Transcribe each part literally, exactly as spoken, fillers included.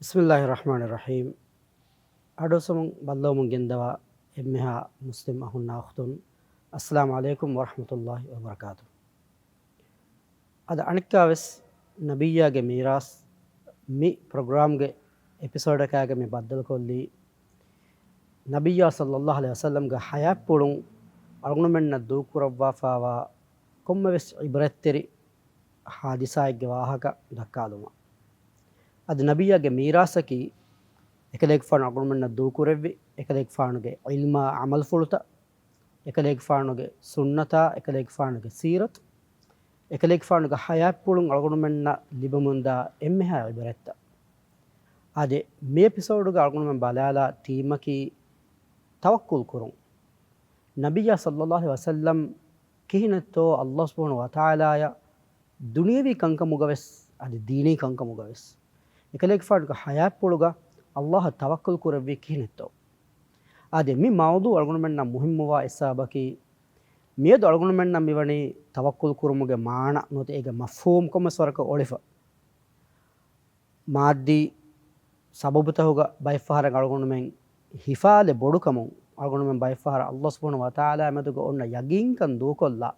ބިސްމިއްލާހި ރަޙްމާނި ރަޙީމް. އަޑުއައްސަމުން ބައްލަވަމުން ގެންދަވާ އެންމެހާ މުސްލިމް އަޚުންނާ އުޚްތުން، އައްސަލާމު ޢަލައިކުމް ވަރަޙްމަތުﷲި ވަބަރަކާތު. އަދި އަނެއްކާވެސް ނަބިއްޔާގެ މީރާސް މި ޕްރޮގްރާމްގެ އެޕިސޯޑަކާގެ މި ބައްދަލުކޮށްލީ، ނަބިއްޔާ ޞައްލައްލާހު ޢަލައިހި ވަސައްލަމްގެ ޙަޔާތްޕުޅުން އަޅުގަނޑުމެންނަށް ދޫކުރައްވާފާވާ ކޮންމެވެސް ޢިބްރަތްތެރި ޙާދިސާއެއްގެ ވާހަކަ ދައްކާލުމަށް. އަދި ނަބިއްޔާގެ މީރާސަކީ، އެކަލޭގެފާނު އަޅުގަނޑުމެންނަށް ދޫކުރެއްވި އެކަލޭގެފާނުގެ ޢިލްމާ ޢަމަލުފުޅުތައް، އެކަލޭގެފާނުގެ ސުންނަތާ، އެކަލޭގެފާނުގެ ސީރަތު، އެކަލޭގެފާނުގެ ޙަޔާތްޕުޅުން އަޅުގަނޑުމެންނަށް ލިބެމުންދާ އެންމެހާ ޢިބްރަތްތައް. އާދެ، މި އެޕިސޯޑުގަ އަޅުގަނޑުމެން ބަލާލާ ތީމަކީ ތަވައްކުލް ކުރުން. ނަބިއްޔާ ޞައްލައްލާހު ޢަލައިހި ވަސައްލަމް ކިހިނެއްތޯ ﷲ ސުބްޙާނަހޫ ވަތަޢާލާއަށް ދުނިޔަވީ ކަންކަމުގަވެސް، އަދި ދީނީ ކަންކަމުގަވެސް، އެކަލޭގެފާނުގެ ޙަޔާތްޕުޅުގަ ﷲ އަށް ތަވައްކުލް ކުރެއްވީ ކިހިނެއްތޯ؟ އާދެ، މި މައުޟޫޢު އަޅުގަނޑުމެންނަށް މުހިއްމުވާ އެއް ސަބަބަކީ، މިއަދު އަޅުގަނޑުމެންނަށް މިވަނީ ތަވައްކުލް ކުރުމުގެ މާނަ ނުވަތަ އޭގެ މަފްހޫމް ކޮންމެސް ވަރަކަށް އޮޅިފަ. މާއްދީ ސަބަބުތަކުގަ ބައެއްފަހަރަށް އަޅުގަނޑުމެން ހިފާލެއް ބޮޑުކަމުން، އަޅުގަނޑުމެން ބައެއްފަހަރަށް ﷲ ސުބްޙާނަހޫ ވަތަޢާލާ މެދުގަ އޮންނަ ޔަގީންކަން ދޫކޮށްލާ،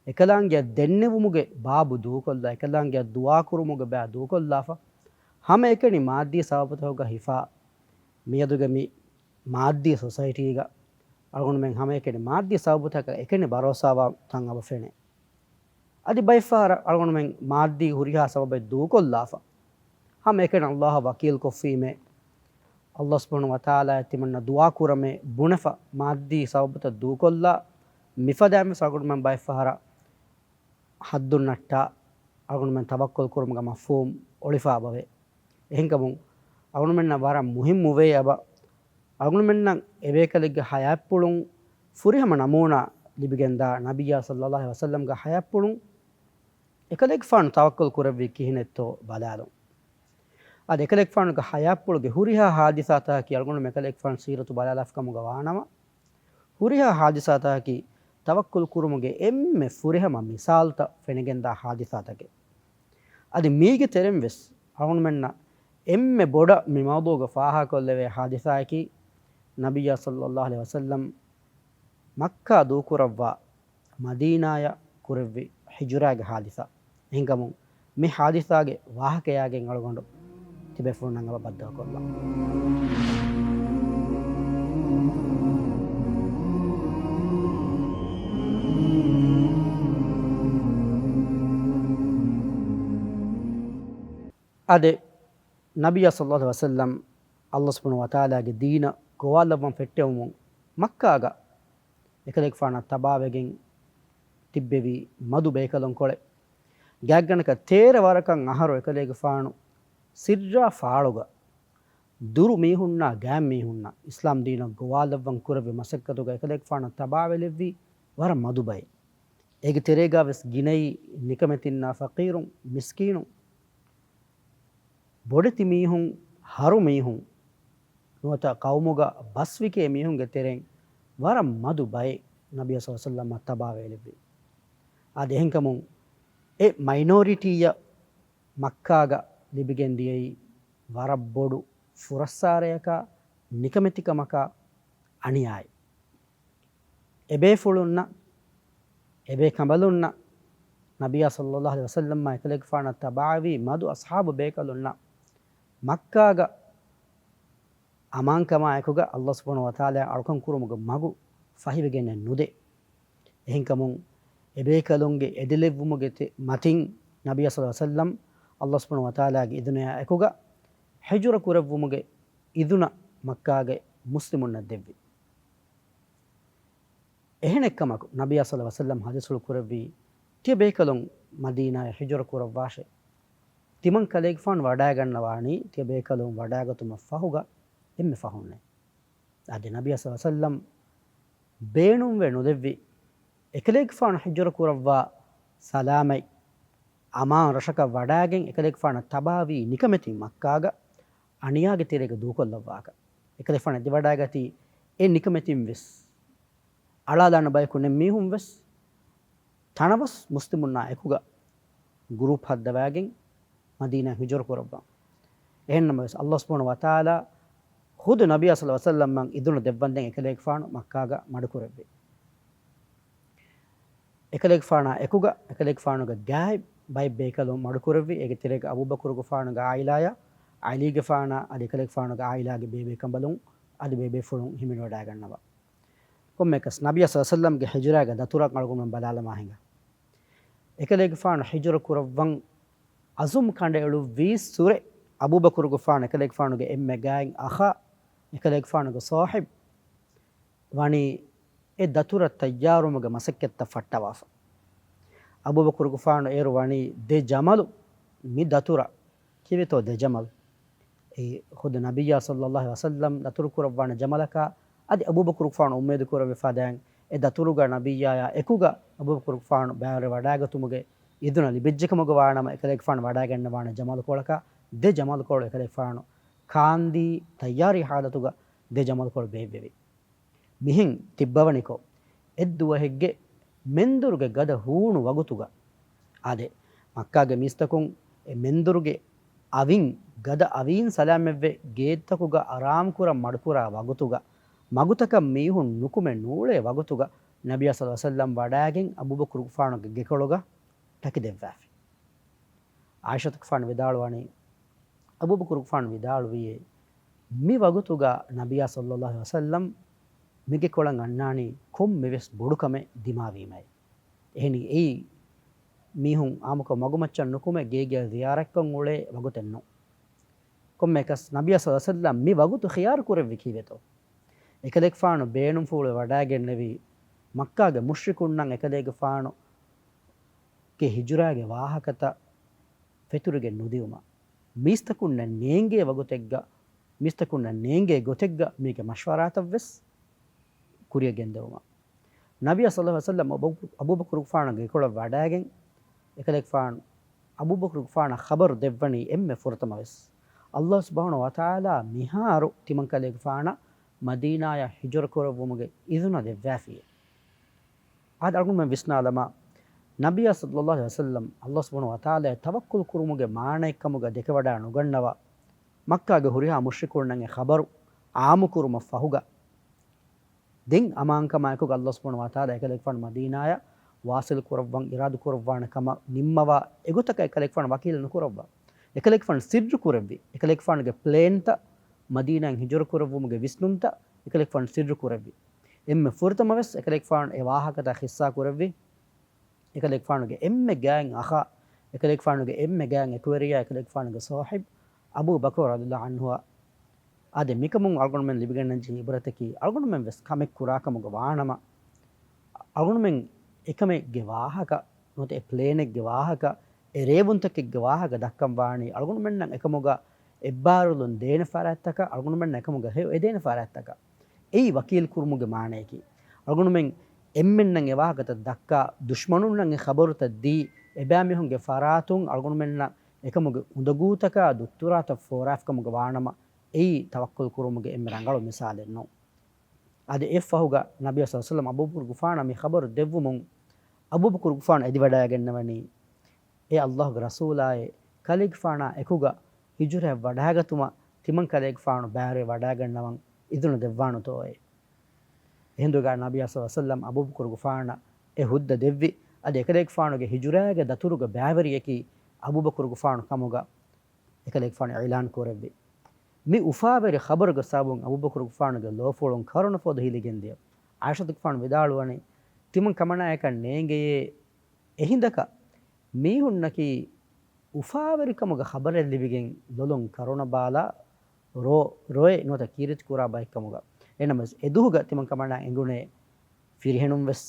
އެކަލާނގެއަށް ދެންނެވުމުގެ ބާބު ދޫކޮށްލާ، އެކަލާނގެއަށް ދުޢާކުރުމުގެ ބާ ދޫކޮށްލާފަ، ހަމައެކަނި މާއްދީ ސަބަބުތަކުގަ ހިފާ، މިއަދުގެ މި މާއްދީ ސޮސައިޓީގަ އަޅުގަނޑުމެން ހަމައެކަނި މާއްދީ ސަބަބުތަކަށް އެކަނި ބަރޯސާވާ ތަން އަބަ ފެނޭ. އަދި ބައެއްފަހަރަށް އަޅުގަނޑުމެން މާއްދީ ހުރިހާ ސަބަބެއް ދޫކޮށްލާފަ، ހަމައެކަނި ﷲ އަށް ވަކީލްކޮށްފީމޭ، ﷲ ސުބްޙާނަހޫ ވަތަޢާލާއަށް ތިމަންނަ ދުޢާ ކުރަމޭ ބުނެފަ، މާއްދީ ސަބަބުތައް ދޫކޮށްލާ، މިފަދައިން ވެސް އަޅުގަނޑުމެން ބައެއްފަހަރަށް ޙައްދުން ނައްޓާ، އަޅުގަނޑުމެން ތަވައްކުލް ކުރުމުގެ މަފްހޫމް އޮޅިފާ އެބަވޭ. އެހެންކަމުން އަޅުގަނޑުމެންނަށް ވަރަށް މުހިއްމުވޭ އެބަ، އަޅުގަނޑުމެންނަށް އެބޭކަލެއްގެ ޙަޔާތްޕުޅުން ފުރިހަމަ ނަމޫނާ ލިބިގެންދާ ނަބިއްޔާ ޞައްލައްލާހު ޢަލައިހި ވަސައްލަމްގެ ޙަޔާތްޕުޅުން އެކަލޭގެފާނު ތަވައްކުލް ކުރެއްވީ ކިހިނެއްތޯ ބަލާލުން. އަދި އެކަލޭގެފާނުގެ ޙަޔާތްޕުޅުގެ ހުރިހާ ޙާދިސާތަކަކީ އަޅުގަނޑު އެކަލޭގެފާނު ސީރަތު ބަލާލާފިކަމުގަ ވާނަމަ، ހުރިހާ ޙާދިސާތަކަކީ ތަވައްކުލް ކުރުމުގެ އެންމެ ފުރިހަމަ މިސާލުތައް ފެނިގެންދާ ޙާދިސާތަކެއް. އަދި މީގެ ތެރެއިން ވެސް އަޅުގަނޑުމެންނަށް އެންމެ ބޮޑަށް މި މައުޟޫޢުގަ ފާހަގަކޮށްލެވޭ ޙާދިސާއަކީ، ނަބިއްޔާ ޞައްލައްލާހު ޢަލައިހި ވަސައްލަމް މައްކާ ދޫކުރައްވާ މަދީނާޔަށް ކުރެއްވި ހިޖުރާގެ ޙާދިސާ. އެހެންކަމުން، މި ޙާދިސާގެ ވާހަކަޔާގެން އަޅުގަނޑު ތިބޭފުޅުންނަށް އެބަ ބައްދަލުކޮށްލަން. އާދެ، ނަބިއްޔާ ޞައްލައްލާހު ޢަލައިހި ވަސައްލަމް ﷲ ސުބްޙާނަހޫ ވަތަޢާލާގެ ދީނަށް ގޮވާލައްވަން ފެއްޓެވުމުން މައްކާގަ އެކަލޭގެފާނާ ތަބާވެގެން ތިއްބެވި މަދު ބޭކަލުންކޮޅެއް. ގާތްގަނޑަކަށް ތޭރަ ވަރަކަށް އަހަރު އެކަލޭގެފާނު ސިއްރާ ފާޅުގަ ދުރު މީހުންނާ ގާތް މީހުންނަށް އިސްލާމް ދީނަށް ގޮވާލައްވަން ކުރެއްވި މަސައްކަތުގަ އެކަލޭގެފާނަށް ތަބާވެލެއްވީ ވަރަށް މަދު ބައެއް. އޭގެ ތެރޭގަ ވެސް ގިނައީ ނިކަމެތިންނާ ފަޤީރުން، މިސްކީނުން. ބޮޑެތި މީހުން، ހަރު މީހުން، ނުވަތަ ޤައުމުގަ ބަސްވިކޭ މީހުންގެ ތެރެއިން ވަރަށް މަދު ބައެއް ނަބިއްޔާ ޞައްލައްލާހު ޢަލައިހި ވަސައްލަމަށް ތަބާވެލެއްވި. އާދެ، އެހެންކަމުން އެ މައިނޯރިޓީއަށް މައްކާގަ ލިބިގެން ދިޔައީ ވަރަށް ބޮޑު ފުރައްސާރަޔަކާ، ނިކަމެތިކަމަކާ، އަނިޔާއެއް. އެބޭފުޅުންނަށް، އެބޭކަނބަލުންނަށް، ނަބިއްޔާ ޞައްލައްލާހު ޢަލައިހި ވަސައްލަމާ އެކަލޭގެފާނަށް ތަބާވީ މަދު އަޞްޙާބު ބޭކަލުންނަށް މައްކާގަ އަމާންކަމާ އެކުގަ ﷲ ސުބްޙާނަހޫ ވަތަޢާލާ އަޅުކަން ކުރުމުގެ މަގު ފަހިވެގެންނެއް ނުދޭ. އެހެންކަމުން، އެބޭކަލުންގެ އެދިލެއްވުމުގެ ތެ-، މަތިން ނަބިއްޔާ ޞައްލައްލާހު ޢަލައިހި ވަސައްލަމް ﷲ ސުބްޙާނަހޫ ވަތަޢާލާގެ އިޛުނަޔާ އެކުގަ ހިޖުރަ ކުރެއްވުމުގެ އިޛުނަ މައްކާގެ މުސްލިމުންނަށް ދެއްވި. އެހެނެއްކަމަކު، ނަބިއްޔާ ޞައްލައްލާހު ޢަލައިހި ވަސައްލަމް ޙަދީޘްފުޅު ކުރެއްވީ، ތިޔަބޭކަލުން މަދީނާޔަށް ހިޖުރަ ކުރައްވާށޭ. ތިމަން ކަލޭގެފާނު ވަޑައިގަންނަވާނީ، ތިޔަބޭކަލުން ވަޑައިގަތުމަށް ފަހުގަ އެންމެ ފަހުންނޭ. އަދި ނަބިއްޔާ ޞައްލައްލާހު ޢަލައިހި ވަސައްލަމް ބޭނުންވެ ނުދެއްވި، އެކަލޭގެފާނު ހިޖުރަ ކުރައްވާ ސަލާމަތް އަމާން ރަށަކަށް ވަޑައިގެން، އެކަލޭގެފާނަށް ތަބާވީ ނިކަމެތިން މައްކާގަ އަނިޔާގެ ތެރޭގަ ދޫކޮށްލައްވާކަށް. އެކަލޭގެފާނު އެދިވަޑައިގަތީ އެ ނިކަމެތިން ވެސް. އަޅާލާނެ ބަޔަކު ނެތް މީހުން ވެސް ތަނަވަސް މުސްލިމުންނާ އެކުގަ ގްރޫޕް ހައްދަވައިގެން މަދީނާ ހިޖުރަ ކުރައްވާ. އެހެންނަމަވެސް، ﷲ ސުބްޙާނަހޫ ވަތަޢާލާ ޚުދު ނަބިއްޔާ ޞައްލަﷲު ޢަލައިހި ވަސައްލަމަށް އިޛުނަ ދެއްވަންދެން އެކަލޭގެފާނު މައްކާގަ މަޑުކުރެއްވި. އެކަލޭގެފާނާ އެކުގަ އެކަލޭގެފާނުގެ ގާތް ބައެއް ބޭކަލުން މަޑުކުރެއްވި. އޭގެ ތެރޭގަ އަބޫބަކުރުގެފާނުގެ ޢާއިލާޔާ، ޢަލީގެފާނާ އަދި އެކަލޭގެފާނުގެ ޢާއިލާގެ ބޭބޭކަނބަލުން އަދި ބޭބޭފުޅުން ހިމެނިވަޑައިގަންނަވާ. ކޮންމެއަކަސް، ނަބިއްޔާ ޞައްލަﷲު ޢަލައިހި ވަސައްލަމްގެ ހިޖުރާގެ ދަތުރަށް އަޅުގަނޑުމެން ބަލާލަމާ ހިނގާ. އެކަލޭގެފާނު ހިޖުރަ ކުރައްވަން ޢަޒުމް ކަނޑައެޅުއްވީއްސުރެ، އަބޫބަކުރުގެފާނު އެކަލޭގެފާނުގެ އެންމެ ގާތް އަޚާ، އެކަލޭގެފާނުގެ ޞާޙިބް ވަނީ އެ ދަތުރަށް ތައްޔާރުވުމުގެ މަސައްކަތްތައް ފައްޓަވާފަ. އަބޫބަކުރުގެފާނު އޭރު ވަނީ ދެ ޖަމަލު މި ދަތުރަށް. ކީއްވެތޯ ދެ ޖަމަލު؟ އެއީ ޚުދު ނަބިއްޔާ ޞައްލަﷲު ޢަލައިހި ވަސައްލަމް ދަތުރު ކުރައްވާނެ ޖަމަލަކާ، އަދި އަބޫބަކުރުގެފާނު އުއްމީދު ކުރެއްވި ފަދައިން އެ ދަތުރުގަ ނަބިއްޔާޔާ އެކުގަ އަބޫބަކުރުގެފާނު ބައިވެރިވެ ވަޑައިގަތުމުގެ އިޛުނަ ލިބިއްޖެކަމުގަ ވާނަމަ، އެކަލޭގެފާނު ވަޑައިގަންނަވާނެ ޖަމަލުކޮޅަކާ، ދެ ޖަމަލުކޮޅު އެކަލޭގެފާނު ކާންދީ ތައްޔާރީ ޙާލަތުގަ ދެ ޖަމަލުކޮޅު ބޭއްވެވި. މިހެން ތިއްބަވަނިކޮށް، އެއްދުވަހެއްގެ މެންދުރުގެ ގަދަ ހޫނު ވަގުތުގަ، އާދެ، މައްކާގެ މީސްތަކުން އެ މެންދުރުގެ އަވިން، ގަދަ އަވީން ސަލާމަތްވެ ގޭތަކުގަ އަރާމްކުރަން މަޑުކުރާ ވަގުތުގަ، މަގުތަކަށް މީހުން ނުކުމެ ނޫޅޭ ވަގުތުގަ، ނަބިއްޔާ ޞައްލަﷲު ޢަލައިހި ވަސައްލަމް ވަޑައިގެން އަބޫބަކުރުގެފާނުގެ ގެކޮޅުގަ ޓަކިދެއްވާފި. ޢާއިޝަތުގެފާނު ވިދާޅުވަނީ، އަބޫބަކުރުގެފާނު ވިދާޅުވިއޭ، މި ވަގުތުގަ ނަބިއްޔާ ޞައްލަﷲު ޢަލައިހި ވަސައްލަމް މިގެކޮޅަށް އަންނާނީ ކޮންމެވެސް ބޮޑުކަމެއް ދިމާވީމައޭ. އެހެނީ އެއީ މީހުން އާއްމުކޮށް މަގުމައްޗަށް ނުކުމެ ގޭގެއަށް ޒިޔާރަތްކޮށް އުޅޭ ވަގުތެއް ނޫން. ކޮންމެއަކަސް، ނަބިއްޔާ ޞައްލަﷲު ޢަލައިހި ވަސައްލަމް މި ވަގުތު ޚިޔާރު ކުރެއްވީ ކީއްވެތޯ؟ އެކަލޭގެފާނު ބޭނުންފުޅުވެ ވަޑައިގެންނެވީ، މައްކާގެ މުޝްރިކުންނަށް އެކަލޭގެފާނުގެ ހިޖުރާގެ ވާހަކަތައް ފެތުރިގެން ނުދިއުމަށް. މީސްތަކުންނަށް ނޭނގޭ ވަގުތެއްގަ، މީސްތަކުންނަށް ނޭނގޭ ގޮތެއްގަ މީގެ މަޝްވަރާތައްވެސް ކުރިއަށް ގެންދެވުމަށް. ނަބިއްޔާ ޞައްލަﷲު ޢަލައިހި ވަސައްލަމް އަބޫ، އަބޫބަކުރުގެފާނުގެ ގެކޮޅަށް ވަޑައިގެން، އެކަލޭގެފާނު އަބޫބަކުރުގެފާނަށް ޚަބަރު ދެއްވަނީ އެންމެ ފުރަތަމަވެސް، ﷲ ސުބްޙާނަހޫ ވަތަޢާލާ މިހާރު ތިމަންކަލޭގެފާނަށް މަދީނާޔަށް ހިޖުރަ ކުރެއްވުމުގެ އިޛުނަ ދެއްވާފިއޭ. އާދެ، އަޅުގަނޑުމެން ވިސްނާލަމާ، ނަބިއްޔާ ޞައްލަﷲު ޢަލައިހި ވަސައްލަމް ﷲ ސުބްޙާނަހޫ ވަތަޢާލާއަށް ތަވައްކުލް ކުރުމުގެ މާނައެއްކަމުގަ ދެކެވަޑާ ނުގަންނަވާ، މައްކާގެ ހުރިހާ މުޝްރިކުންނަށް އެ ޚަބަރު ޢާއްމުކުރުމަށް ފަހުގަ، ދެން އަމާންކަމާއެކުގަ ﷲ ސުބްޙާނަހޫ ވަތަޢާލާ އެކަލޭގެފާނު މަދީނާޔަށް ވާޞިލް ކުރައްވަން އިރާދަ ކުރައްވާނެ ކަމަށް ނިންމަވާ، އެގޮތަކަށް އެކަލޭގެފާނު ވަކީލެއް ނުކުރައްވާ. އެކަލޭގެފާނު ސިއްރު ކުރެއްވި. އެކަލޭގެފާނުގެ ޕްލޭންތައް، މަދީނާއިން ހިޖުރަ ކުރެއްވުމުގެ ވިސްނުންތައް އެކަލޭގެފާނު ސިއްރު ކުރެއްވި. އެންމެ ފުރަތަމަވެސް އެކަލޭގެފާނު އެ ވާހަކަތައް ޤިއްޞާ ކުރެއްވި އެކަލޭގެފާނުގެ އެންމެ ގާތް އަޚާ، އެކަލޭގެފާނުގެ އެންމެ ގާތް އެކުވެރިޔާ، އެކަލޭގެފާނުގެ ޞާޙިބް އަބޫ ބަކުރު ރަޟިޔަﷲު ޢަންހުއަށް. އާދެ، މިކަމުން އަޅުގަނޑުމެން ލިބިގެންނަންޖެހޭ ޢިބްރަތަކީ، އަޅުގަނޑުމެން ވެސް ކަމެއް ކުރާކަމުގަ ވާނަމަ، އަޅުގަނޑުމެން އެކަމެއްގެ ވާހަކަ ނުވަތަ އެ ޕްލޭނެއްގެ ވާހަކަ، އެ ރޭވުންތަކެއްގެ ވާހަކަ ދައްކަން ވާނީ، އަޅުގަނޑުމެންނަށް އެކަމުގަ އެއްބާރުލުން ދޭނެ ފަރާތްތަކަށް، އަޅުގަނޑުމެންނަށް އެކަމުގަ ހެޔޮ އެދޭނެ ފަރާތްތަކަށް. އެއީ ވަކީލް ކުރުމުގެ މާނަޔަކީ. އަޅުގަނޑުމެން އެންމެންނަށް އެ ވާހަކަތައް ދައްކާ، ދުޝްމަނުންނަށް އެ ޚަބަރުތައް ދީ، އެބައިމީހުންގެ ފަރާތުން އަޅުގަނޑުމެންނަށް އެކަމުގެ އުނދަގޫތަކާ ދުއްތުރާތައް ފޯރާފިކަމުގަ ވާނަމަ، އެއީ ތަވައްކުލް ކުރުމުގެ އެންމެ ރަނގަޅު މިސާލެއް ނޫން. އަދި އެއަށްފަހުގަ ނަބިއްޔާ ޞައްލަﷲު ޢަލައިހި ވަސައްލަމް އަބޫބަކުރުގެފާނަށް މި ޚަބަރު ދެއްވުމުން، އަބޫބަކުރުގެފާނު އެދިވަޑައިގެންނަވަނީ، އޭ ﷲގެ ރަސޫލާއޭ، ކަލޭގެފާނާ އެކުގަ ހިޖުރަޔަށް ވަޑައިގަތުމަށް ތިމަން ކަލޭގެފާނު ބައިވެރިވެ ވަޑައިގަންނަވަން އިޛުނަ ދެއްވާނުތޯއޭ؟ އެހިނދުގަ ނަބިއްޔާ ޞައްލަﷲު ޢަލައިހި ވަސައްލަމް އަބޫބަކުރުގެފާނަށް އެ ހުއްދަ ދެއްވި، އަދި އެކަލޭގެފާނުގެ ހިޖުރާގެ ދަތުރުގެ ބައިވެރިޔަކީ އަބޫބަކުރުގެފާނު ކަމުގަ އެކަލޭގެފާނު އިޢުލާން ކުރެއްވި. މި އުފާވެރި ޚަބަރުގެ ސަބަބުން އަބޫބަކުރުގެފާނުގެ ލޯފުޅުން ކަރުނަ ފޮދު ހިލިގެންދިޔަ. ޢާއިޝަތުގެފާނު ވިދާޅުވަނީ، ތިމަން ކަމަނާޔަކަށް ނޭނގެޔޭ އެހިނދަކަށް މީހުންނަކީ އުފާވެރިކަމުގެ ޚަބަރެއް ލިބިގެން ލޮލުން ކަރުނަ ބާލާ ރޯ، ރޮއެ ނުވަތަ ކީރިތި ކުރާ ބައެއްކަމުގަ. އެހެންނަމަވެސް އެދުހުގަ ތިމަން ކަމަނާ އެނގުނޭ ފިރިހެނުން ވެސް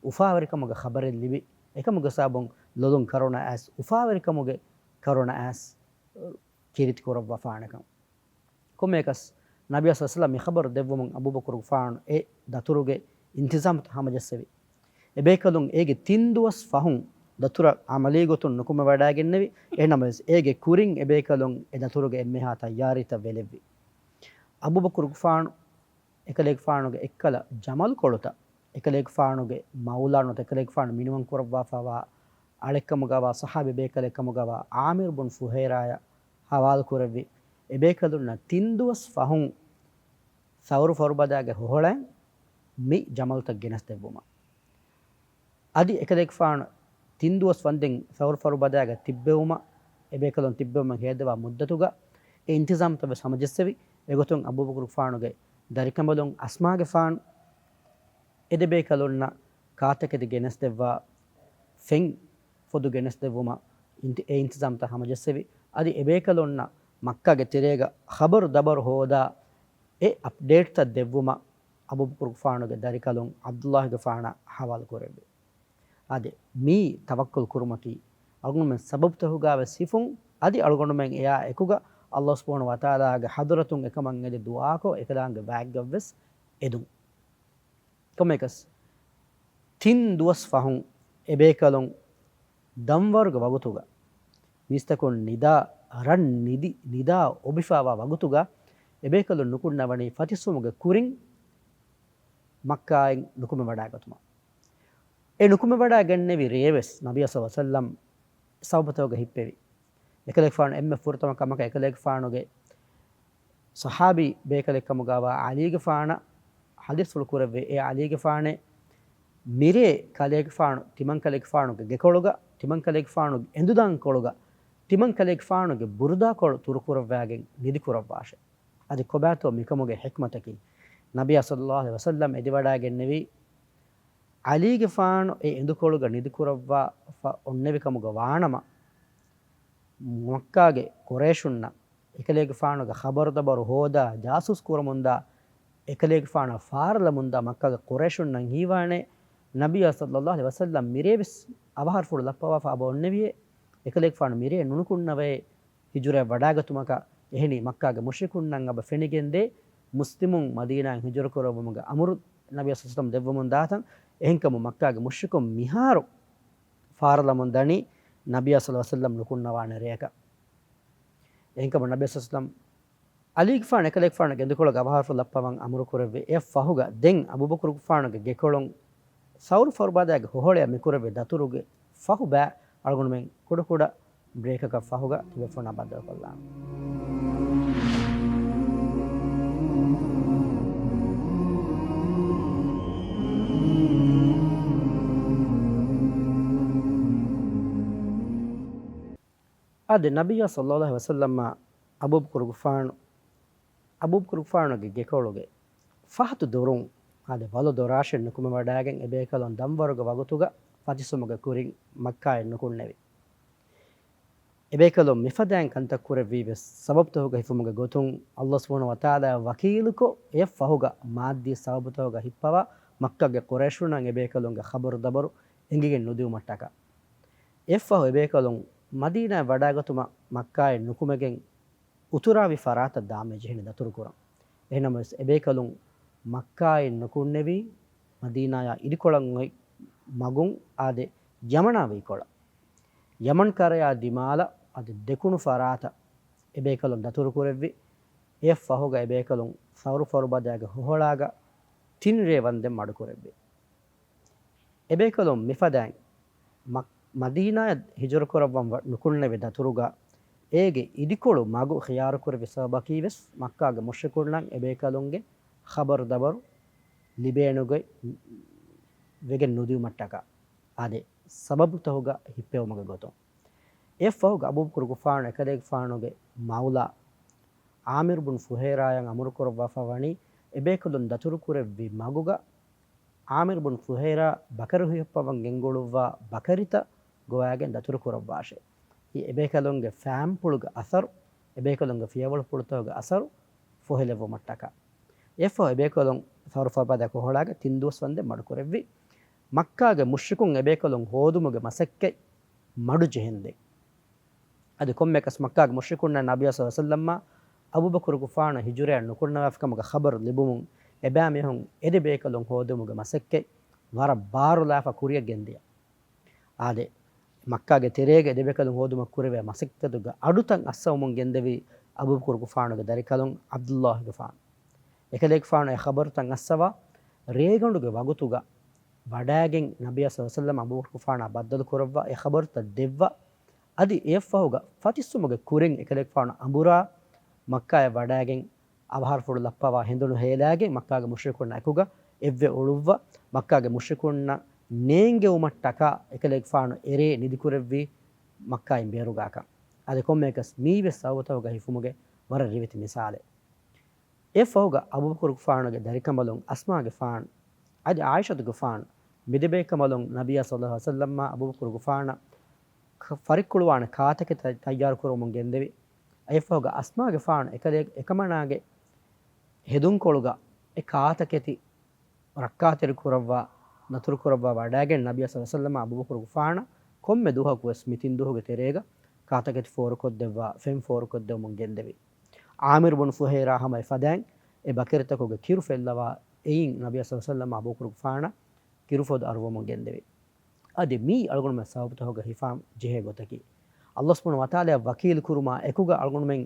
އުފާވެރިކަމުގެ ޚަބަރެއް ލިބި، އެކަމުގެ ސަބަބުން ލޮލުން ކަރުނަ އައިސް، އުފާވެރިކަމުގެ ކަރުނަ އައިސް ކީރިތި ކުރައްވާފާނެކަން. ކޮންމެއަކަސް، ނަބިއްޔާ ޞައްލަﷲު ޢަލައިހި ވަސައްލަމް މި ޚަބަރު ދެއްވުމުން އަބޫބަކުރުގެފާނު އެ ދަތުރުގެ އިންތިޒާމުތައް ހަމަޖައްސެވި. އެބޭކަލުން އޭގެ ތިން ދުވަސް ފަހުން ދަތުރަށް ޢަމަލީ ގޮތުން ނުކުމެވަޑައިގެންނެވި. އެހެންނަމަވެސް، އޭގެ ކުރިން އެބޭކަލުން އެ ދަތުރުގެ އެންމެހާ ތައްޔާރީތައް ވެލެއްވި. އަބޫބަކުރުގެފާނު އެކަލޭގެފާނުގެ އެއްކަލަ ޖަމަލުކޮޅުތައް އެކަލޭގެފާނުގެ މައުލާ ނުވަތަ އެކަލޭގެފާނު މިނިވަން ކުރައްވާފައިވާ އަޅެއްކަމުގަވާ ޞަޙާބީ ބޭކަލެއްކަމުގަވާ ޢާމިރު ބުން ފުހައިރާޔަށް ޙަވާލު ކުރެއްވި. އެބޭކަލުންނަށް ތިން ދުވަސް ފަހުން ސައުރު ފަރުބަދާގެ ހޮހޮޅައިން މި ޖަމަލުތައް ގެނެސްދެއްވުމަށް. އަދި އެކަލޭގެފާނު ތިން ދުވަސް ވަންދެން ސައުރު ފަރުބަދާގަ ތިއްބެވުމަށް، އެބޭކަލުން ތިއްބެވުމަށް ހޭދަވާ މުއްދަތުގަ އެ އިންތިޒާމްތައް ވެސް ހަމަޖެއްސެވި. އެގޮތުން އަބޫބަކުރުގެފާނުގެ ދަރިކަނބަލުން އަސްމާގެފާނު އެދެބޭކަލުންނަށް ކާތަކެތި ގެނެސްދެއްވާ ފެން ފޮދު ގެނެސްދެއްވުމަށް އިންތި-، އެ އިންތިޒާމްތައް ހަމަޖެއްސެވި. އަދި އެބޭކަލުންނަށް މައްކާގެ ތެރޭގަ ޚަބަރު ދަބަރު ހޯދާ އެ އަޕްޑޭޓްތައް ދެއްވުމަށް އަބޫބަކުރުގެފާނުގެ ދަރިކަލުން ޢަބްދުﷲގެފާނަށް ހަވާލު ކުރެއްވި. އާދެ، މީ ތަވައްކުލް ކުރުމަކީ، އަޅުގަނޑުމެން ސަބަބުތަކުގަ ވެސް ހިފުން، އަދި އަޅުގަނޑުމެން އެއާ އެކުގަ ﷲ ސުބްޙާނަހޫ ވަތަޢާލާގެ ޙަޟްރަތުން އެކަމަށް އެދި ދުޢާކޮށް، އެކަލާނގެ ވާތްގަ ވެސް އެދުން. ކޮންމެއަކަސް، ތިން ދުވަސް ފަހުން އެބޭކަލުން ދަންވަރުގެ ވަގުތުގަ، މީސްތަކުން ނިދާ، ރަން ނިދި، ނިދާ އޮބިފާވާ ވަގުތުގަ، އެބޭކަލުން ނުކުންނަވަނީ ފަތިސްވުމުގެ ކުރިން މައްކާއިން ނުކުމެވަޑައިގަތުމަށް. އެ ނުކުމެވަޑައިގެންނެވި ރޭވެސް ނަބިއްޔާ ޞައްލަﷲ ޢަލައިހި ވަސައްލަމް ސަބަބުތަކުގަ ހިއްޕެވި. އެކަލޭގެފާނު އެންމެ ފުރަތަމަ ކަމަކަށް އެކަލޭގެފާނުގެ ޞަޙާބީ ބޭކަލެއްކަމުގަވާ ޢަލީގެފާނަށް ޙަދީޘްފުޅު ކުރެއްވި. އޭ ޢަލީގެފާނޭ، މިރޭ ކަލޭގެފާނު ތިމަންކަލޭގެފާނުގެ ގެކޮޅުގަ، ތިމަންކަލޭގެފާނުގެ އެނދުދާންކޮޅުގަ، ތިމަންކަލޭގެފާނުގެ ބުރުދާކޮޅު ތުރުކުރައްވާގެން ނިދިކުރައްވާށޭ. އަދި ކޮބާތޯ މިކަމުގެ ޙިކްމަތަކީ؟ ނަބިއްޔާ ޞައްލަﷲ ޢަލައިހި ވަސައްލަމް އެދިވަޑައިގެންނެވީ، ޢަލީގެފާނު އެ އެނދުކޮޅުގަ ނިދިކުރައްވާފަ އޮންނެވިކަމުގަ ވާނަމަ، މައްކާގެ ޤުރައިޝުންނަށް އެކަލޭގެފާނުގެ ޚަބަރުދަބަރު ހޯދާ، ޖާސޫސް ކުރަމުންދާ، އެކަލޭގެފާނަށް ފާރަލަމުންދާ މައްކާގެ ޤުރައިޝުންނަށް ހީވާނެ، ނަބިއްޔާ ޞައްލަﷲ ޢަލައިހި ވަސައްލަމް މިރޭވެސް އަވަހާރަފުޅު ލައްޕަވާފަ އަބަ އޮންނެވިއޭ، އެކަލޭގެފާނު މިރޭ ނުނުކުންނަވައޭ، ހިޖުރައަށް ވަޑާގަތުމަކަށް. އެހެނީ، މައްކާގެ މުޝްރިކުންނަށް އަބަ ފެނިގެންދޭ، މުސްލިމުން މަދީނާއިން ހިޖުރަކުރައްވުމުގެ އަމުރު ނަބިއްޔާ ޞައްލަﷲ ޢަލައިހި ވަސައްލަމް ދެއްވަމުން ދާތަން. އެހެންކަމުން، މައްކާގެ މުޝްރިކުން މިހާރު ފާރަލަމުން ދަނީ، ނަބިއްޔާ ޞައްލަﷲ ޢަލައިހި ވަސައްލަމް ނުކުންނަވާނެ ރެއަކަށް. އެހެންކަމުން، ނަބިއްޔާ ޞައްލަﷲ ޢަލީގެފާނު އެކަލޭގެފާނުގެ އެނދުކޮޅުގަ އަވަހާރަފުޅު ލައްޕަވަން އަމުރު ކުރެއްވި. އެއަށް ފަހުގަ ދެން އަބޫބަކުރުގެފާނުގެ ގެކޮޅުން ސައުރު ފަރުބަދާގެ ހޮހޮޅަޔަށް މިކުރެއްވި ދަތުރުގެ ފަހު ބައި އަޅުގަނޑުމެން ކުޑަކުޑަ ބްރޭކަކަށް ފަހުގަ ތިބޭފުޅުންނާ ބައްދަލުކޮށްލާނަން. އާދެ، ނަބިއްޔާ ޞައްލަﷲ ޢަލައިހި ވަސައްލަމާ އަބޫބަކުރުގެފާނު، އަބޫބަކުރުގެފާނުގެ ގެކޮޅުގެ ފަހަތު ދޮރުން، އާދެ، ވަލު ދޮރާށެއް ނުކުމެވަޑައިގެން އެބޭކަލުން ދަންވަރުގެ ވަގުތުގަ ފަތިސްވުމުގެ ކުރިން މައްކާއެއް ނުކުންނެވި. އެބޭކަލުން މިފަދައިން ކަންތައް ކުރެއްވީ ވެސް ސަބަބުތަކުގަ ހިފުމުގެ ގޮތުން، ﷲ ސުބްޙާނަހޫ ވަތަޢާލާއާ ވަކީލުކޮށް، އެއަށް ފަހުގަ މާއްދީ ސަބަބުތަކުގަ ހިއްޕަވާ މައްކާގެ ޤުރައިޝުންނަށް އެބޭކަލުންގެ ޚަބަރު ދަބަރު އެނގިގެން ނުދިއުމަށްޓަކާ. އެއަށްފަހު އެބޭކަލުން މަދީނާއަށް ވަޑާގަތުމަށް މައްކާއެއް ނުކުމެގެން އުތުރާވި ފަރާތަށް ދާންވެއްޖެ ހެނި ދަތުރުކުރަން. އެހެންނަމަވެސް، އެބޭކަލުން މައްކާއެއް ނުކުންނެވީ، މަދީނާޔާ އިދިކޮޅަށް އޮތް މަގުން އާދެ، ޔަމަނާ ވަކިކޮޅަށް. ޔަމަން ކަރަޔާ ދިމާލަށް އަދި ދެކުނު ފަރާތަށް އެބޭކަލުން ދަތުރުކުރެއްވި. އެއަށް ފަހުގަ އެބޭކަލުން ސައުރު ފަރުބަދާގެ ހޮހޮޅާގަ ތިން ރޭ ވަންދެން މަޑުކުރެއްވި. އެބޭކަލުން މިފަދައިން މަ-، މަދީނާއަށް ހިޖުރަކުރައްވަން ވަ-، ނުކުންނެވި ދަތުރުގަ، އޭގެ އިދިކޮޅު މަގު ޚިޔާރުކުރެއްވި ސަބަބަކީ ވެސް، މައްކާގެ މުޝްރިކުންނަށް އެބޭކަލުންގެ ޚަބަރު ދަބަރު ލިބޭނެގޮތް ވެގެން ނުދިއުމަށްޓަކާ. އާދެ، ސަބަބުތަކުގަ ހިއްޕެވުމުގެ ގޮތުން. އެއަށްފަހުގަ އަބޫބަކުރުގެފާނު އެކަލޭގެފާނުގެ މައުލާ ޢާމިރު ބުން ފުހައިރާއަށް އަމުރުކުރައްވާފަ ވަނީ، އެބޭކަލުން ދަތުރުކުރެއްވި މަގުގަ ޢާމިރު ބުން ފުހައިރާ ބަކަރި ހުއްޔައްޕަވަން ގެންގުޅުއްވާ ބަކަރިތައް ގޮވައިގެން ދަތުރުކުރައްވާށޭ. އެ އެބޭކަލުންގެ ފައިންޕުޅުގެ އަސަރު، އެބޭކަލުންގެ ފިޔަވަޅުޕުޅުތަކުގެ އަސަރު ފޮހެލެއްވުމަށްޓަކާ. އެއަށްފަހު އެބޭކަލުން ސައުރު ފަރުބަދާ ކޮހޮޅާގަ ތިން ދުވަސް ވަންދެން މަޑުކުރެއްވި. މައްކާގެ މުޝްރިކުން އެބޭކަލުން ހޯދުމުގެ މަސައްކަތް މަޑުޖެހެންދެން. އަދި ކޮންމެއަކަސް މައްކާގެ މުޝްރިކުންނަށް ނަބިއްޔާ ޞައްލަﷲ ޢަލައިހި ވަސައްލަމާ އަބޫބަކުރުގެފާނު ހިޖުރައަށް ނުކުންނަވާފިކަމުގެ ޚަބަރު ލިބުމުން، އެބައިމީހުން އެދެބޭކަލުން ހޯދުމުގެ މަސައްކަތް ވަރަށް ބާރުލާފަ ކުރިއަށް ގެންދިޔަ. އާދެ، މައްކާގެ ތެރޭގަ އެދެބޭކަލުން ހޯދުމަށް ކުރެވޭ މަސައްކަތުގެ އަޑުތައް އައްސަވަމުން ގެންދެވީ އަބޫބަކުރުގެފާނުގެ ދަރިކަލުން ޢަބްދުﷲގެފާނު. އެކަލޭގެފާނު އެ ޚަބަރުތައް އައްސަވާ، ރޭގަނޑުގެ ވަގުތުގަ ވަޑައިގެން ނަބިއްޔާ ޞައްލަﷲ ޢަލައިހި ވަސައްލަމް އަބޫބަކުރުގެފާނާ ބައްދަލު ކުރައްވާ، އެ ޚަބަރުތައް ދެއްވާ، އަދި އެއަށްފަހުގަ ފަތިސްވުމުގެ ކުރިން އެކަލޭގެފާނު އަނބުރާ، މައްކާއަށް ވަޑައިގެން އަވަހާރަފުޅު ލައްޕަވާ ހެނދުނު ހޭލާގެން މައްކާގެ މުޝްރިކުންނާ އެކުގަ އެއްވެ އުޅުއްވާ، މައްކާގެ މުޝްރިކުންނަށް ނޭނގެވުމަށްޓަކާ އެކަލޭގެފާނު އެރޭ ނިދިކުރެއްވީ މައްކާއިން ބޭރުގާކަން. އަދި ކޮންމެއަކަސް މީވެސް ސަބަބުތަކުގަ ހިފުމުގެ ވަރަށް ރިވެތި މިސާލެއް. އެއަށްފަހުގަ އަބޫބަކުރުގެފާނުގެ ދަރިކަނބަލުން އަސްމާގެފާނު އަދި ޢާއިޝަތުގެފާނު މިދެބޭކަނބަލުން ނަބިއްޔާ ޞައްލަﷲު ޢަލައިހި ވަސައްލަމާ އަބޫބަކުރުގެފާނަށް ކަ-، ފަރިއްކުޅުވާނެ ކާތަކެތި ތައް-، ތައްޔާރުކުރަމުން ގެންދެވި. އެއަށްފަހުގަ އަސްމާގެފާނު އެކަލޭ-، އެކަމަނާގެ ހެދުންކޮޅުގަ އެ ކާތަކެތި ރައްކާތެރި ކުރައްވާ، ނަތުރު ކުރައްވާ ވަޑައިގެން ނަބިއްޔާ ޞައްލަﷲު ޢަލައިހި ވަސައްލަމާ އަބޫބަކުރުގެފާނަށް ކޮންމެ ދުވަހަކުވެސް މި ތިން ދުވަހުގެ ތެރޭގަ ކާތަކެތި ފޯރުކޮށްދެއްވާ، ފެން ފޯރުކޮށްދެވުމުން ގެންދެވި. ޢާމިރު ބުނު ފުހައިރާ ހަމަ އެފަދައިން އެ ބަކަރިތަކުގެ ކިރު ފެއްލަވާ، އެއިން ނަބިއްޔާ ޞައްލަﷲު ޢަލައިހި ވަސައްލަމާ އަބޫބަކުރުގެފާނަށް ކިރުފޮދު އަރުވަމުން ގެންދެވި. އަދި މީ އަޅުގަނޑުމެން ސަބަބުތަކުގަ ހިފާން ޖެހޭ ގޮތަކީ، ﷲ ސުބްޙާނަހޫ ވަތަޢާލާއަށް ވަކީލު ކުރުމާ އެކުގަ އަޅުގަނޑުމެން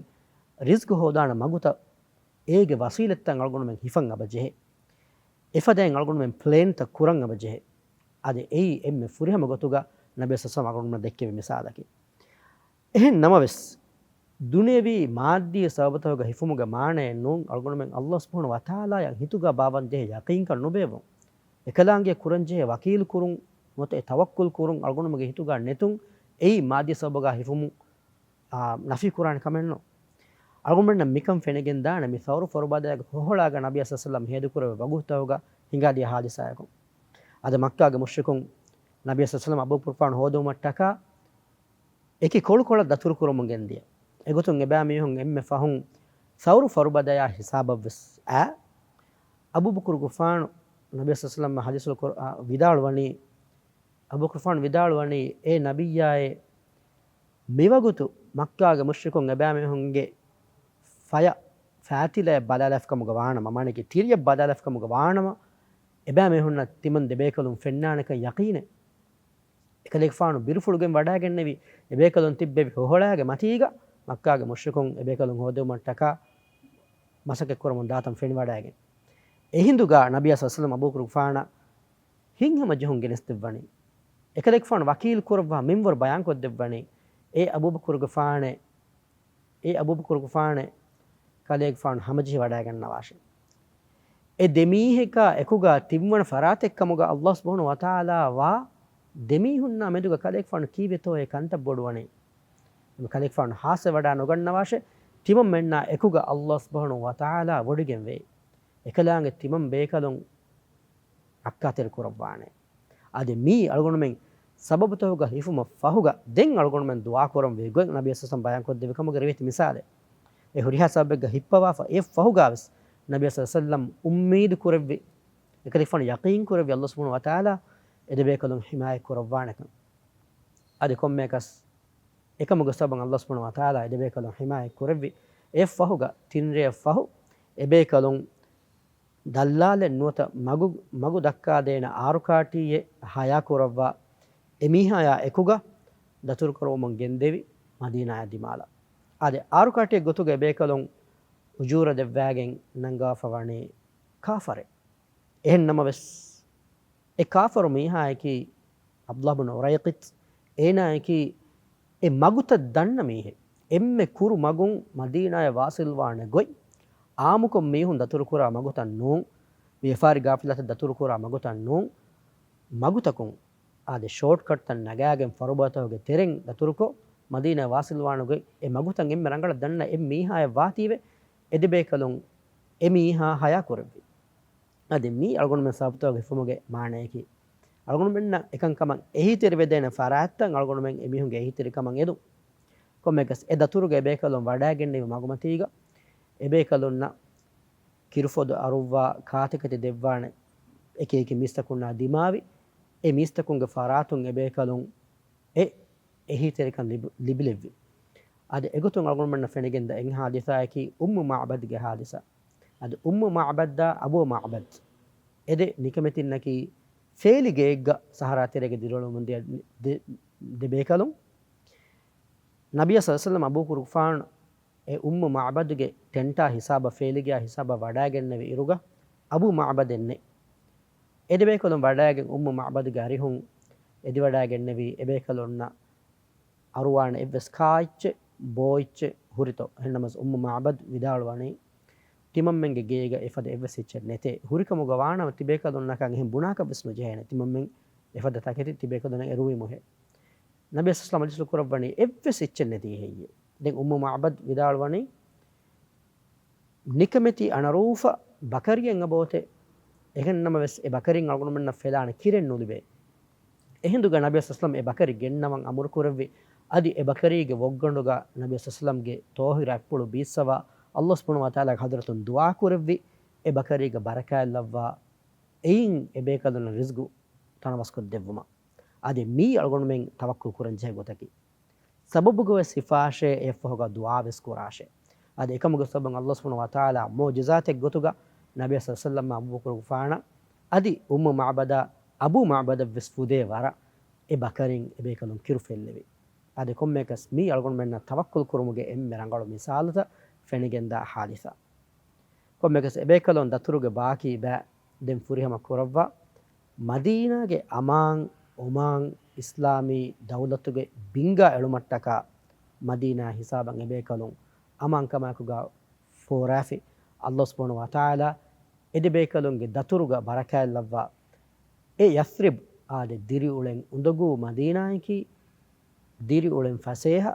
ރިޒްޤު ހޯދާނެ މަގުތައް، އޭގެ ވަސީލަތްތައް އަޅުގަނޑުމެން ހިފަން އަބަ ޖެހޭ. އެފަދައިން އަޅުގަނޑުމެން ޕްލޭންތައް ކުރަން އަބަ ޖެހޭ. އަދި އެއީ އެންމެ ފުރިހަމަ ގޮތުގަ ނަބިއްޔާ ޞައްލަﷲު ޢަލައިހި ވަސައްލަމަ އަޅުގަނޑުމެންނަށް ދެއްކެވި މިސާލަކީ. އެހެން ނަމަވެސް، ދުނިޔަވީ މާއްދީ ސަބަބުތަކުގަ ހިފުމުގެ މާނައެއް ނޫން، އަޅުގަނޑުމެން ﷲ ސުބްޙާނަހޫ ވަތަޢާލާއަށް ހިތުގަ ބާވަން ޖެހޭ ޔަޤީންކަން ނުބޭއްވުން. އެކަލާނގެ ކުރަންޖެހޭ ވަކީލު ކުރުން ނުވަތަ އެ ތަވައްކުލް ކުރުން އަޅުގަނޑުމެންގެ ހިތުގަ ނެތުން، އެއީ މާއްދީ ސަބަބުގަ ހިފުމުން އާ، ނަފީ ކުރާނެ ކަމެއް ނޫން. އަޅުގަނޑުމެންނަށް މިކަން ފެނިގެންދާނެ މި ޘައުރު ފޮރުބަދައިގެ ހޮހޮޅާގަ ނަބިއްޔާ ޞައްލަﷲު ޢަލައިހި ވަސައްލަމަ ހޭދަކުރެއްވި ވަގުތުތަކުގަ ހިނގާދިޔަ ޙާދިސާއަކުން. އަދި މައްކާގެ މުޝްރިކުން ނަބިއްޔާ ޞައްލަﷲު ޢަލައިހި ވަސައްލަމަ އަބޫބަކުރުގެފާނު ހޯދުމަށްޓަކާ އެކި ކޮޅުކޮޅަށް ދަތުރުކުރަމުން ގެންދިޔަ. އެގޮތުން އެބައިމީހުން އެންމެ ފަހުން ޘައުރު ފޮރުބަދަޔާ ހިސާބަށްވެސް އައި، އަބޫބަކުރުގެފާނު ނަބިއްޔާ ޞައްލަﷲު ޢަލައިހި ވަސައްލަމަ ޙަދީޘް ކުރ-، އާ، ވިދާޅުވަނީ، އަބޫބަކުރުގެފާނު ވިދާޅުވަނީ، އޭ ނަބިއްޔާއޭ، މިވަގުތު މައްކާގެ މުޝްރިކުން އެބައިމީހުންގެ ފަޔަށް ފާތިލަޔަށް ބަލާލާފިކަމުގަ ވާނަމަ، މާނައަކީ ތިރިޔަށް ބަލާލާފިކަމުގަ ވާނަމަ، އެބައިމީހުންނަށް ތިމަން ދެބޭކަލުން ފެންނާނެކަން ޔަޤީނޭ. އެކަލޭގެފާނު ބިރުފުޅުގެން ވަޑައިގެންނެވި، އެބޭކަލުން ތިއްބެވި ހޮހޮޅާގެ މަތީގަ މައްކާގެ މުޝްރިކުން އެބޭކަލުން ހޯދެވުމަށްޓަކާ މަސައްކަތްކުރަމުން ދާތަން ފެނިވަޑައިގެން. އެހިނދުގަ ނަބިއްޔާ ޞައްލަﷲު ޢަލައިހި ވަސައްލަމަ އަބޫބަކުރުގެފާނަށް ހިތްހަމަޖެހުން ގެނެސްދެއްވަނީ. އެކަލޭގެފާނު ވަކީލު ކުރައްވާ މިންވަރު ބަޔާންކޮށްދެއްވަނީ، އޭ އަބޫބަކުރުގެފާނޭ، އޭ އަބޫބަކުރުގެފާނޭ، ކަލޭގެފާނު ހަމަޖެހި ވަޑައިގަންނަވާށޭ. އެ ދެމީހަކާ އެކުގަ ތިންވަނަ ފަރާތެއްކަމުގަ ﷲ ސުބްޙާނަހޫ ވަތަޢާލާ ވާ ދެމީހުންނާ މެދުގަ ކަލޭގެފާނު ކީއްވެތޯއޭ ކަންތައް ބޮޑުވަނީ؟ އެމަ ކަލޭގެފާނު ހާސްވެވަޑައި ނުގަންނަވާށޭ، ތިމަންމެންނާ އެކުގަ ﷲ ސުބްޙާނަހޫ ވަތަޢާލާ ވޮޑިގެންވޭ. އެކަލާނގެ ތިމަން ބޭކަލުން ރައްކާތެރި ކުރައްވާނެ. އަދި މީ އަޅުގަނޑުމެން ސަބަބުތަކުގަ ހިފުމަށް ފަހުގަ ދެން އަޅުގަނޑުމެން ދުޢާ ކުރަންވީ ގޮތް ނަބީ ސައްސަމް ބަޔާންކޮށްދެއްވި ކަމުގެ ރިވެތި މިސާލެއް. އެ ހުރިހާ ސަބަބެއްގަ ހިއްޕަވާފަ އެއް ފަހުގަވެސް ނަބީ ސައްސަމް އުއްމީދު ކުރެއްވި، އެކަލޭގެފާނު ޔަޤީން ކުރެއްވި ﷲ ސުބްޙާނަހޫ ވަތަޢާލާ އެދެބޭކަލުން ޙިމާޔަތް ކުރައްވާނެކަން. އަދި ކޮންމެއަކަސް އެކަމުގެ ސަބަބުން ﷲ ސުބްޙާނަހޫ ވަތަޢާލާ އެދެބޭކަލުން ޙިމާޔަތް ކުރެއްވި. އެއް ފަހުގަ ތިން ރޭއަށް ފަހު އެބޭކަލުން ދައްލާލެއް ނުވަތަ މަގު، މަގު ދައްކާދޭނެ އާރުކާޓީއެއް ހަޔާ ކުރައްވާ އެމީހާޔާ އެކުގަ ދަތުރުކުރައްވަމުން ގެންދެވި މަދީނާޔާ ދިމާލަށް. އާދެ، އާރުކާޓީއެއް ގޮތުގަ އެބޭކަލުން އުޖޫރަ ދެއްވާގެން ނަންގަވާފަ ވަނީ ކާފަރެއް. އެހެން ނަމަވެސް، އެ ކާފަރު މީހާޔަކީ ޢަބްދުﷲ ބުނު އުރައިޤިޠް، އޭނާޔަކީ އެ މަގުތައް ދަންނަ މީހެއް. އެންމެ ކުރު މަގުން މަދީނާޔަށް ވާޞިލްވާނެ ގޮތް، ޢާއްމުކޮށް މީހުން ދަތުރުކުރާ މަގުތައް ނޫން، ވިޔަފާރި ގާފިލާތައް ދަތުރުކުރާ މަގުތައް ނޫން، މަގުތަކުން އާދެ، ޝޯޓްކަޓްތައް ނަގާގެން ފަރުބަދަތަކުގެ ތެރެއިން ދަތުރުކޮށް، މަދީނާޔަށް ވާޞިލްވާނެ ގޮތް އެ މަގުތައް އެންމެ ރަނގަޅަށް ދަންނަ އެއް މީހާޔަށް ވާތީވެ، އެދެބޭކަލުން އެ މީހާ ހަޔާ ކުރެއްވި. އަދި މީ އަޅުގަނޑުމެން ސަބަބުތަކުގަ ހިފުމުގެ މާނަޔަކީ، އަޅުގަނޑުމެންނަށް އެކަންކަމަށް އެހީތެރިވެދޭނެ ފަރާތްތައް އަޅުގަނޑުމެން އެމީހުންގެ އެހީތެރިކަމަށް އެދުން. ކޮންމެއަކަސް އެ ދަތުރުގަ އެބޭކަލުން ވަޑައިގެންނެވި މަގުމަތީގަ އެބޭކަލުންނަށް ކިރުފޮދު އަރުއްވާ ކާތަކެތި ދެއްވާނެ އެކި އެކި މީސްތަކުންނާ ދިމާވި، އެ މީސްތަކުންގެ ފަރާތުން އެބޭކަލުން އެ އެހީތެރިކަން ލިބި، ލިބިލެއްވި. އަދި އެގޮތުން އަޅުގަނޑުމެންނަށް ފެނިގެންދާ އެއް ހާދިސާއަކީ އުއްމު މަޢުބަދުގެ ހާދިސާ. އަދި އުއްމު މަޢުބަދާ އަބޫ މަޢުބަދު އެ ދެ ނިކަމެތިންނަކީ ފޭލިގެއެއްގަ ސަހަރާ ތެރޭގަ ދިރިއުޅެމުންދިޔަ ދެ، ދެ ބޭކަލުން. ނަބިއްޔާ ޞައްލަﷲު ޢަލައިހި ވަސައްލަމަ އަބޫބަކުރުގެފާނު އެ އުއްމު މަޢުބަދުގެ ޓެންޓާ ހިސާބަށް ފޭލިގެޔާ ހިސާބަށް ވަޑައިގެންނެވި އިރުގަ އަބޫ މަޢުބަދެއް ނެތް. އެދެބޭކަލުން ވަޑައިގެން އުއްމު މަޢުބަދުގެ އަރިހުން އެދިވަޑައިގެންނެވީ އެބޭކަލުންނަށް އަރުވާނެ އެއްވެސް ކާއެއްޗެއް ބޯ އެއްޗެއް ހުރިތޯ؟ އެހެންނަމަސް އުއްމު މަޢުބަދު ވިދާޅުވަނީ، ތިމަންމެންގެ ގޭގަ އެފަދަ އެއްވެސް އެއްޗެއް ނެތޭ. ހުރިކަމުގަ ވާނަމަ ތިބޭކަލުންނަކަށް އެހެން ބުނާކަށްވެސް ނުޖެހޭނެ، ތިމަންމެން އެފަދަ ތަކެތި ތިބޭކަލުންނަށް އެރުވީމުހޭ. ނަބީ ސައްސަލަމް ޙަދީޘް ކުރައްވަނީ އެއްވެސް އެއްޗެއް ނެތީ ހެއްޔޭ؟ ދެން އުއްމު މަޢުބަދު ވިދާޅުވަނީ، ނިކަމެތި އަނަރޫފަ ބަކަރިއެއް އެބައޮތޭ. އެހެންނަމަވެސް އެ ބަކަރިން އަޅުގަނޑުމެންނަށް ފެލާނެ ކިރެއް ނުލިބޭ. އެހިނދުގަ ނަބީ ސައްސަލަމް އެ ބަކަރި ގެންނަވަން އަމުރު ކުރެއްވި. އަދި އެ ބަކަރީގެ ވޮއްގަނޑުގަ ނަބީ ސައްސަލަމްގެ ޠާހިރު އަތްޕުޅު ބީއްސަވާ، ﷲ ސުބްޙާނަހޫ ވަތަޢާލާގެ ޙަޟްރަތުން ދުޢާ ކުރެއްވި. އެ ބަކަރީގަ ބަރަކާތް ލައްވާ، އެއިން އެބޭކަލުންނަށް ރިޒްގު ތަނަވަސްކޮށްދެއްވުމަށް. އަދި މީ އަޅުގަނޑުމެން ތަވައްކުލް ކުރަން ޖެހޭ ގޮތަކީ. ސަބަބުގަވެސް ހިފާށޭ، އެއަށްފަހުގަ ދުޢާވެސް ކުރާށޭ. އަދި އެކަމުގެ ސަބަބުން ﷲ ސުބްޙާނަހޫ ވަތަޢާލާ މުޢުޖިޒާތެއް ގޮތުގަ ނަބީ ޞައްލަﷲު ޢަލައިހި ވަސައްލަމަ އަބޫބަކުރުގެފާނަށް އަދި އުއްމު މަޢުބަދާ، އަބޫ މަޢުބަދަށްވެސް ފުދޭ ވަރަށް އެ ބަކަރިން އެބޭކަލުން ކިރު ފެއްލެވި. އަދި ކޮންމެއަކަސް މީ އަޅުގަނޑުމެންނަށް ތަވައްކުލް ކުރުމުގެ އެންމެ ރަނގަޅު މިސާލުތައް ފެނިގެންދާ ޙާދިސާ. ކޮންމެއަކަސް އެބޭކަލުން ދަތުރުގެ ބާކީ ބައި ދެން ފުރިހަމަ ކުރައްވާ، މަދީނާގެ އަމާން، އޮމާން، އިސްލާމީ ދައުލަތުގެ ބިންގާ އެޅުމަށްޓަކާ މަދީނާ ހިސާބަށް އެބޭކަލުން އަމާންކަމާއެކުގަ ފޯރާފި. ﷲ ސުބްޙާނަހޫ ވަތަޢާލާ އެދެބޭކަލުންގެ ދަތުރުގަ ބަރަކާތްލައްވާ، އެ ޔަސްރިބް އާދެ، ދިރިއުޅެން އުނދަގޫ މަދީނާއަކީ، ދިރިއުޅެން ފަސޭހަ،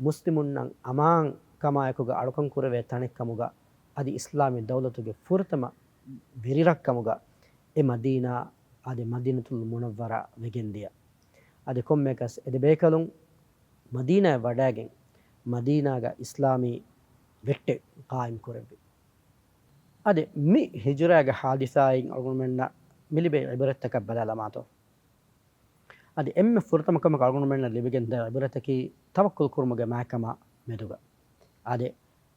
މުސްލިމުންނަށް އަމާން ކަމާއެކުގަ އަޅުކަން ކުރެވޭ ތަނެއްކަމުގަ، އަދި އިސްލާމީ ދައުލަތުގެ ފުރަތަމަ ވެރިރަށްކަމުގަ އެ މަދީނާ އާދެ، މަދީނަތުލް މުނައްވަރާ ވެގެންދިޔަ. އަދި ކޮންމެއަކަސް އެދެބޭކަލުން މަދީނާއަށް ވަޑައިގެން، މަދީނާގަ އިސްލާމީ ވެއްޓެއް ޤާއިމް ކުރެއްވި. އަދި މި ހިޖުރާގެ ޙާދިސާއިން އަޅުގަނޑުމެންނަށް މިލިބޭ ޢިބްރަތްތަކަށް ބަލާލަމާތޯ؟ އަދި އެންމެ ފުރަތަމަ ކަމަކަށް އަޅުގަނޑުމެންނަށް ލިބިގެންދާ ޢިބްރަތަކީ ތަވައްކުލް ކުރުމުގެ މާތްކަމާ މެދުގަ. އާދެ،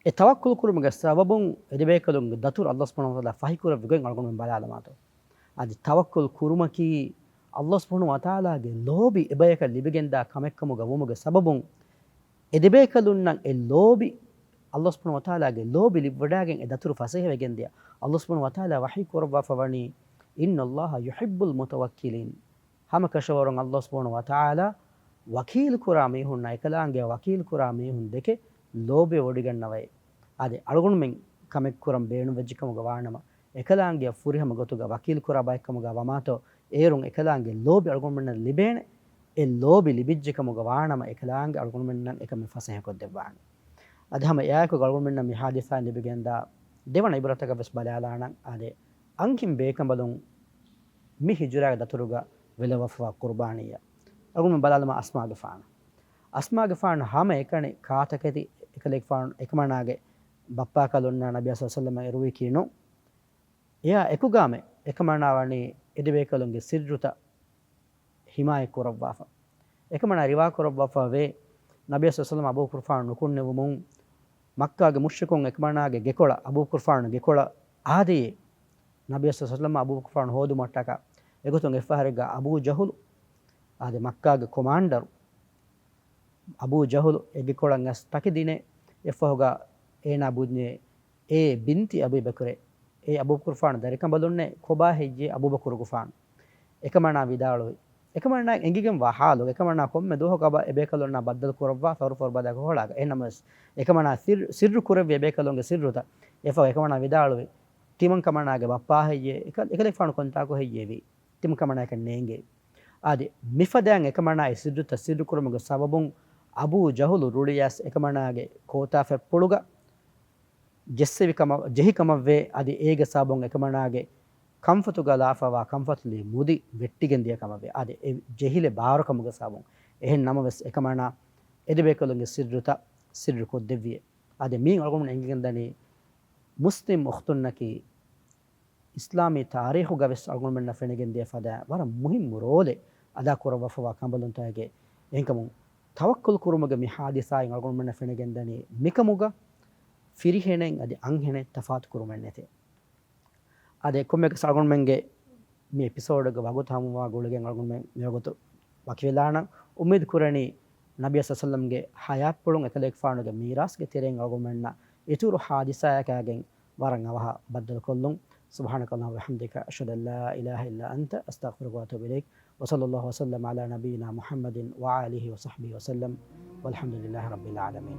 އެ ތަވައްކުލް ކުރުމުގެ ސަބަބުން އެދެބޭކަލުންގެ ދަތުރު ﷲ ސުބްޙާނަހޫ ވަތަޢާލާ ފަހިކުރެއްވި ގޮތް އަޅުގަނޑުމެން ބަލާލަމާތޯ؟ އަދި ތަވައްކުލް ކުރުމަކީ ﷲ ސުބްޙާނަހޫ ވަތަޢާލާގެ ލޯބި އެބަޔަކަށް ލިބިގެންދާ ކަމެއްކަމުގަ ވުމުގެ ސަބަބުން، އެދެބޭކަލުންނަށް އެ ލޯބި، ﷲ ސުބްޙާނަހޫ ވަތަޢާލާގެ ލޯބި ލިބިވަޑައިގެން އެ ދަތުރު ފަސޭހަވެގެންދިޔަ. ﷲ ސުބްޙާނަހޫ ވަތަޢާލާ ވަޙީ ކުރައްވާފަވަނީ، إن الله يحب المتوكلين. ހަމަކަށަވަރުން ﷲ ސުބްޙާނަހޫ ވަތަޢާލާ ވަކީލުކުރާ މީހުންނާ، އެކަލާނގެ ވަކީލުކުރާ މީހުން ދެކެ ލޯބިވެވޮޑިގަންނަވައޭ. އާދެ، އަޅުގަނޑުމެން ކަމެއް ކުރަން ބޭނުންވެއްޖެކަމުގަ ވާނަމަ، އެކަލާނގެ ފުރިހަމަ ގޮތުގަ ވަކީލުކުރާ ބައެއްކަމުގަ ވަމާތޯ، އޭރުން އެކަލާނގެ ލޯބި އަޅުގަނޑުމެންނަށް ލިބޭނެ. އެ ލޯބި ލިބިއްޖެކަމުގަ ވާނަމަ، އެކަލާނގެ އަޅުގަނޑުމެންނަށް އެކަމެއް ފަސޭހަކޮށްދެއްވާނެ. އަދި ހަމަ އެއާއެކު އަޅުގަނޑުމެންނަށް މި ޙާދިސާއިން ލިބިގެންދާ ދެވަނަ ޢިބްރަތަކަށްވެސް ބަލާލާނަން. އާދެ، އަންހެން ބޭކަނބަލުން މި ހިޖުރާގެ ދަތުރުގަ ވެލަވާފަވާ ޤުރުބާނީއަށް. އަޅުގަނޑުމެން ބަލާލަމާ އަސްމާގެފާނު. އަސްމާގެފާނު ހަމައެކަނި ކާތަކެތި އެކަލޭގެފާނު އެކަމަނާގެ ބައްޕާކަލުންނާ ނަބީ ޞައްލަﷲު ޢަލައިހި ވަސައްލަމަ އެރުވީކީ ނޫން. އެއާ އެކުގާމެ އެކަމަނާ ވަނީ އެދެބޭކަލުންގެ ސިއްރުތައް ޙިމާޔަތް ކުރައްވާފަ. އެކަމަނާ ރިވާ ކުރައްވާފަ ވޭ، ނަބީ ޞައްލަﷲު ޢަލައިހި ވަސައްލަމަ އަބޫބަކުރުފާނު ނުކުންނެވުމުން، މައްކާގެ މުޝްރިކުން އެކަމަނާގެ ގެކޮޅަށް، އަބޫބަކުރުފާނު ގެކޮޅަށް އާދެޔޭ، ނަބީ ޞައްލަﷲު ޢަލައިހި ވަސައްލަމަ އަބޫބަކުރުފާނު ހޯދުމަށްޓަކާ. އެގޮތުން އެއްފަހަރެއްގަ އަބޫ ޖަހުލު، އާދެ، މައްކާގެ ކޮމާންޑަރު، އަބޫ ޖަހުލު އެގެކޮޅަށް އަސް ތަކެއް ދިނޭ. އެއްފަހުގަ އޭނާ ބުންޏޭ، އޭ ބިންތި އަބީ ބަކުރޭ، އޭ އަބޫބަކުރުފާނު ދަރިކަނބަލުންނޭ، ކޮބާ ހެއްޔޭ އަބޫބަކުރުގެފާނު؟ އެކަމަނާ ވިދާޅުވި، އެކަމަނާ އެނގިގެންވާ ޙާލު، އެކަމަނާ ކޮންމެ ދުވަހަކު އެބޭކަލުންނާ ބައްދަލު ކުރައްވާ ފަހަރު ފަހަރު ބަދަ ކޮހޮޅާގަ. އެހެންނަމަވެސް، އެކަމަނާ ސިއްރު، ސިއްރު ކުރެއްވި އެބޭކަލުންގެ ސިއްރުތައް. އެއަށްފަހު އެކަމަނާ ވިދާޅުވި، ތިމަން ކަމަނާގެ ބައްޕާ ހެއްޔޭ؟ އެކަ-، އެކަލޭގެފާނު ކޮންތާކު ހެއްޔޭވީ؟ ތިމަން ކަމަނާއަކަށް ނޭނގޭ. އާދެ، މިފަދައިން އެކަމަނާ އެ ސިއްރުތައް ސިއްރު ކުރުމުގެ ސަބަބުން އަބޫ ޖަހުލު ރުޅިއައިސް އެކަމަނާގެ ކޯތާފަތްޕުޅުގަ ޖެއްސެވި ކަމަށް، ޖެހި ކަމަށްވޭ. އަދި އޭގެ ސަބަބުން އެކަމަނާގެ ކަންފަތުގަ ލާފަވާ ކަންފަތުލީ މުދި ވެއްޓިގެން ދިޔަ ކަމަށްވޭ. އާދެ، އެ ޖެހިލެއް ބާރުކަމުގެ ސަބަބުން. އެހެން ނަމަވެސް، އެކަމަނާ އެދެބޭކަލުންގެ ސިއްރުތައް ސިއްރު ކޮށްދެއްވިއޭ. އާދެ، މީން އަޅުގަނޑު އެނގިގެންދަނީ، މުސްލިމް އުޚްތުންނަކީ، އިސްލާމީ ތާރީޚުގަވެސް އަޅުގަނޑުމެންނަށް ފެނިގެންދިޔަ ފަދަ ވަރަށް މުހިއްމު ރޯލެއް އަދާކުރައްވާފަވާ ކަނބަލުންތަކެއް. އެހެންކަމުން، ތަވައްކުލް ކުރުމުގެ މި ޙާދިސާއިން އަޅުގަނޑުމެންނަށް ފެނިގެންދަނީ، މިކަމުގަ ފިރިހެނެއް އަދި އަންހެނެއް ތަފާތު ކުރުމެއް ނެތޭ. އާދެ، ކޮންމެއަކަސް އަޅުގަނޑުމެންގެ މި އެޕިސޯޑުގެ ވަގުތު ހަމަވާ ގުޅިގެން އަޅުގަނޑުމެން މިވަގުތު ވަކިވެލާނަން. އުއްމީދު ކުރަނީ، ނަބީ ޞައްލަﷲު ޢަލައިހި ވަސައްލަމްގެ ޙަޔާތްޕުޅުން އެކަލޭގެފާނުގެ މީރާސްގެ ތެރެއިން އަޅުގަނޑުމެންނަށް އިތުރު ޙާދިސާއަކާގެން ވަރަށް އަވަހަށް ބައްދަލުކޮށްލުން. سبحانك اللهم وبحمدك، أشهد أن لا إله إلا أنت، أستغفرك وأتوب إليك. وصلى الله وسلم على نبينا محمد وآله وصحبه وسلم، والحمد لله رب العالمين.